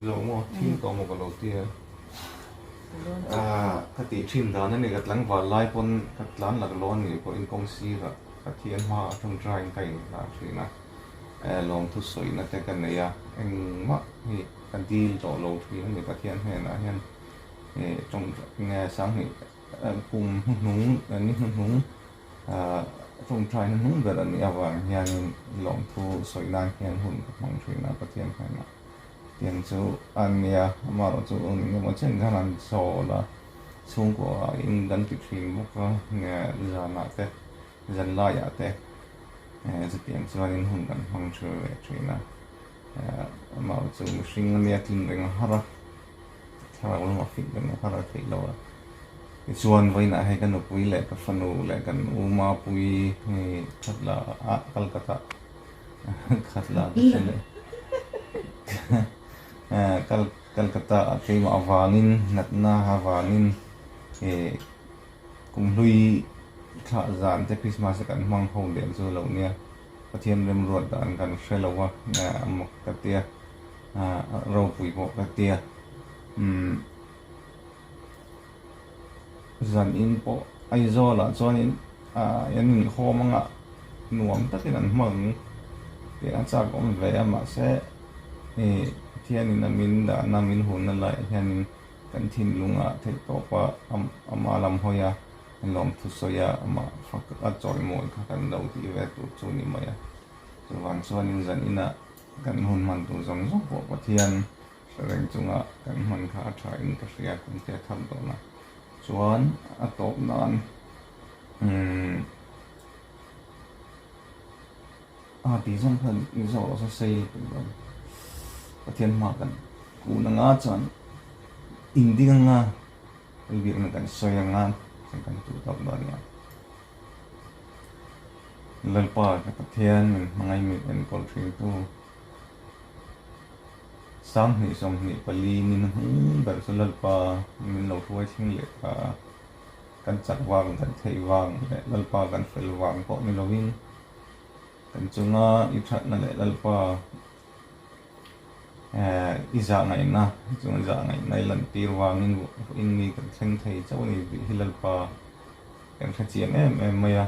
Lo maw thim tawh maw ka lo ti a. Ah ka tih thin dan a ni ka tlangval lai pawn ka tlan lak lo a nih pawhin kawng sirah Pathian hma a tawngtai in ka inhlah thin a. Eh lawmthu sawina te ka nei a engmah hi ka dil tawh lo thin a ni Pathian hnenah hian eh tawngtai nge sanghnih kum hnuhnung ni hnuhnung ah tawngtai hnuhnung ber a nih avang hianin lawmthu sawi nan hian hun ka hmang thin a Pathian hnenah. Tiang chu a nia, amaherawhchu eng emaw chen khan an chawl a, chhungkua in kan ti thin bawk a, nge zanah te, zan laiah te chutiang chuanin hun kan hmang thin ve thin a, amaherawhchu mihring a nia tlin reng a har a, thlarau lamah fit reng a har a theih loh a, tichuan vawiinah hei ka nupui leh ka fanu leh kan u Mapuii hei khatla ah Calcutta Khatla ka hre leh. Kal Calcutta ah keimah avangin natna avangin eh kumhlui thlah zan te Christmas te kan hmang ho leh chu lo nia. Pathian remruat dan kan hre lo a a mak ka tia ropui pawh ka tia umm zan in pawh Aizawl ah chuanin ah an inkhawm anga nuam takin an hmang tih a chak awm ve a mahse ih Pathianin a min dahna min hunna laiah hianin kan thinlungah theih tawp a ama lam hawi a lawmthu sawi a amah fak a chawimawi kha kan lo tih ve tur chu ni mai a chuvang chuanin zan inah kan hun hman tur zawng zawng pawh Pathian Hre reng chunga kan hman kha a tha in ka hria kum te a thar dawn a, chuan a tawp nan umm a tih zawng khan ni zawk loh saw sei lutuk dawn Pathian hma kan kun anga chuan inding anga biakna kan sawi anga chuan kan tu tawp dawn nia. Lalpa ka Pathian min hmangaih min enkawl thin tu. 2024 ni hnuhnung ber chu Lalpa min lo hruai thleng leh ta a, kan chak vang, kan theih vang leh Lalpa kan fel vang pawh ni lovin kan chunga i thatna leh Lalpa eh i zah ngaihna chunga zah ngaihna i lantir vangin vawiin ni kan thleng thei chauh a ni tih hi Lalpa kan hre chiang em em mai a,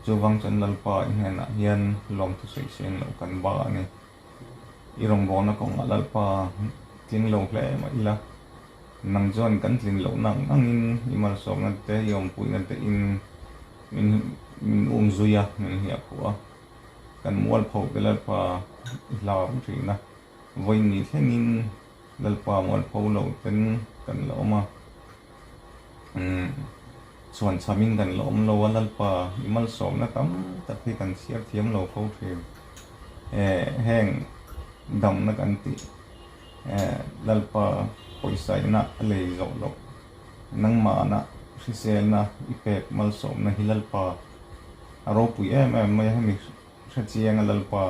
chuvang chuan Lalpa i hnenah hian lawmthu sawi sen loh kan ba a ni. I rawngbawlna kawngah Lalpa tling lo hle mah ila, nang chuan kan tlin loh nang angin i malsawmna te, i awmpuina te in min min um zui a, min hliah khuh a, kan mualpho te Lalpa i hlau thin a, vawiin thlengin Lalpa mualpho lo ten kan la awm a, umm chhuan chhamin kan la awm lo a, Lalpa i malsawmna tam tak hi kan chhiar thiam lo fo thin. Eh heng damna kan tih eh Lalpa pawisa ina a lei zawh loh nangmahna hriselna i pek malsawmna hi Lalpa a ropui em em mai a, hemi hrechianga Lalpa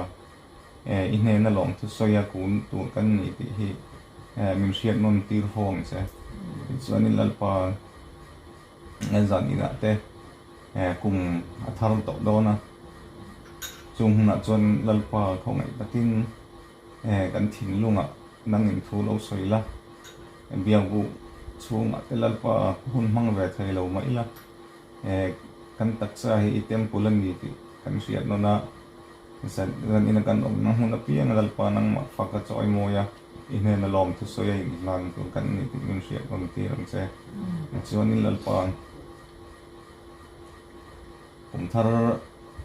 I hnena lawmthu sawi a kun tur kan ni tih hi min hriat nawn tir fo ang che. Tichuanin Lalpa zan inah te kum a thar tawh dawn a, chung hunah chuan Lalpa khawngaih takin kan thinlungah nangin thu lo sawi la, biakbuh chhungah te Lalpa hun hmang ve thei lo mah ila kan taksa hi i temple a ni tih kan hriat nawn a. Zan ina kan awmna hmun apiang Lalpa nangmah fak a chawi mawi a, i hnena lawmthu sawi a inhlan tur kan ni tih min hriat rawn tir ang che. Chuanin Lalpa kum thar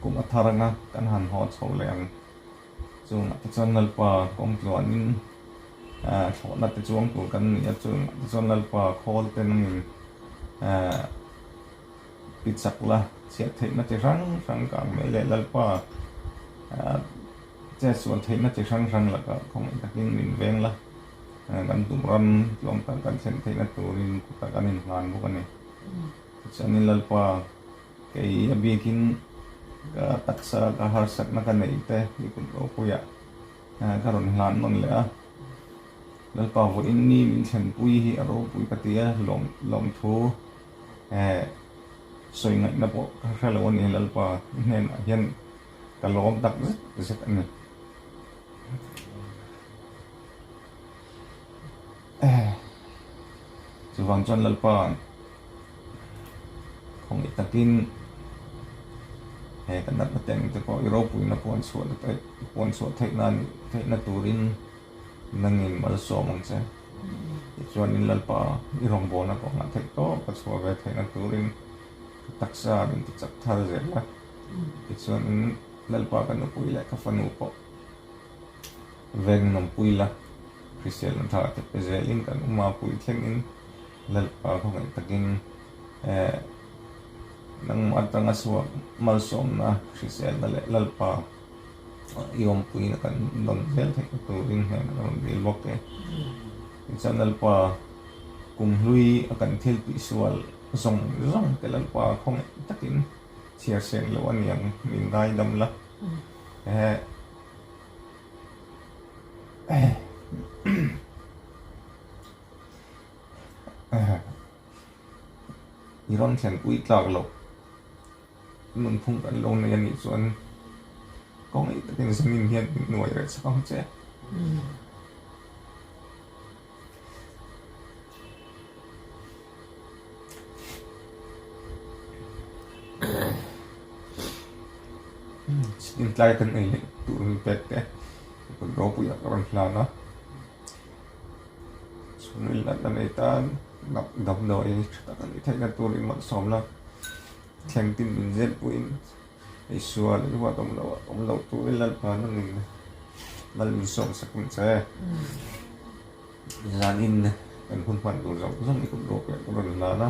kum a thar anga kan han haw chho leh ang. Chungah te chuan Lalpa kawng tluanin thlawhna te chuang tur kan ni a, chungah te chuan Lalpa khawl te nangin Ti chak la, chhiat theihna chi hrang hrang ka ang mai leh Lalpa che sual theihna chi hrang hrang lakah khawngaih takin min veng la, kan tum ram tluang tak kan thlen theihna turin kutah kan inhlan bawk a ni. Tichuanin Lalpa kei a bikin ka taksa ka harsatna ka neih te i kut ropuiah ka rawn hlan nawn leh a, Lalpa vawiin ni min thlenpui hi a ropui ka ti a, lawmthu Eh, sawi ngaihna pawh ka hre lo a ni Lalpa hnenah hian ka lawm tak zet zet a ni. Chuvang chuan Lalpa khawngaih takin he kan natna te ang te pawh i ropuina puan chhuah puan chhuah theih nan theihna turin nangin malsawm ang che. Tichuanin Lalpa i rawngbawlna kawngah theih tawp a chhuah ve theihna turin ka taksa min ti chak thar zel a. Tichuanin Lalpa ka nupui leh ka fanu pawh Veng nawmpui la, hriselna tha te pe zelin kan uma pui thlengin Lalpa khawngaih takin eh nangmah atanga chhuak malsawmna hriselna leh Lalpa i awmpuina kan dawn zel theihna turin hnenah ka rawn dil bawk e. Tichuan Lalpa kumhlui a kan thil tihsual zawng zawng te Lalpa khawngaih takin chhiar seng loh a niang min ngaidam la. Eh. I rawn thlenpui tlak loh nunphung kan lo nei a nih chuan kawng ei takin zanin hian min nuai reh chak ang che. Chitin tlai kan ei leh tur min pek te kut ropui ah ka rawn hlan a chhungril natna nei tan damdawi tha tak a nih theihna turin malsawm la thleng tin min zep puiin Isua leh huat awm loh awm loh turin Lalpa nangin mal min sawm sak ang che. Zanin kan hun hman tur zawng zawng i kut ropui ah ka rawn hlan a.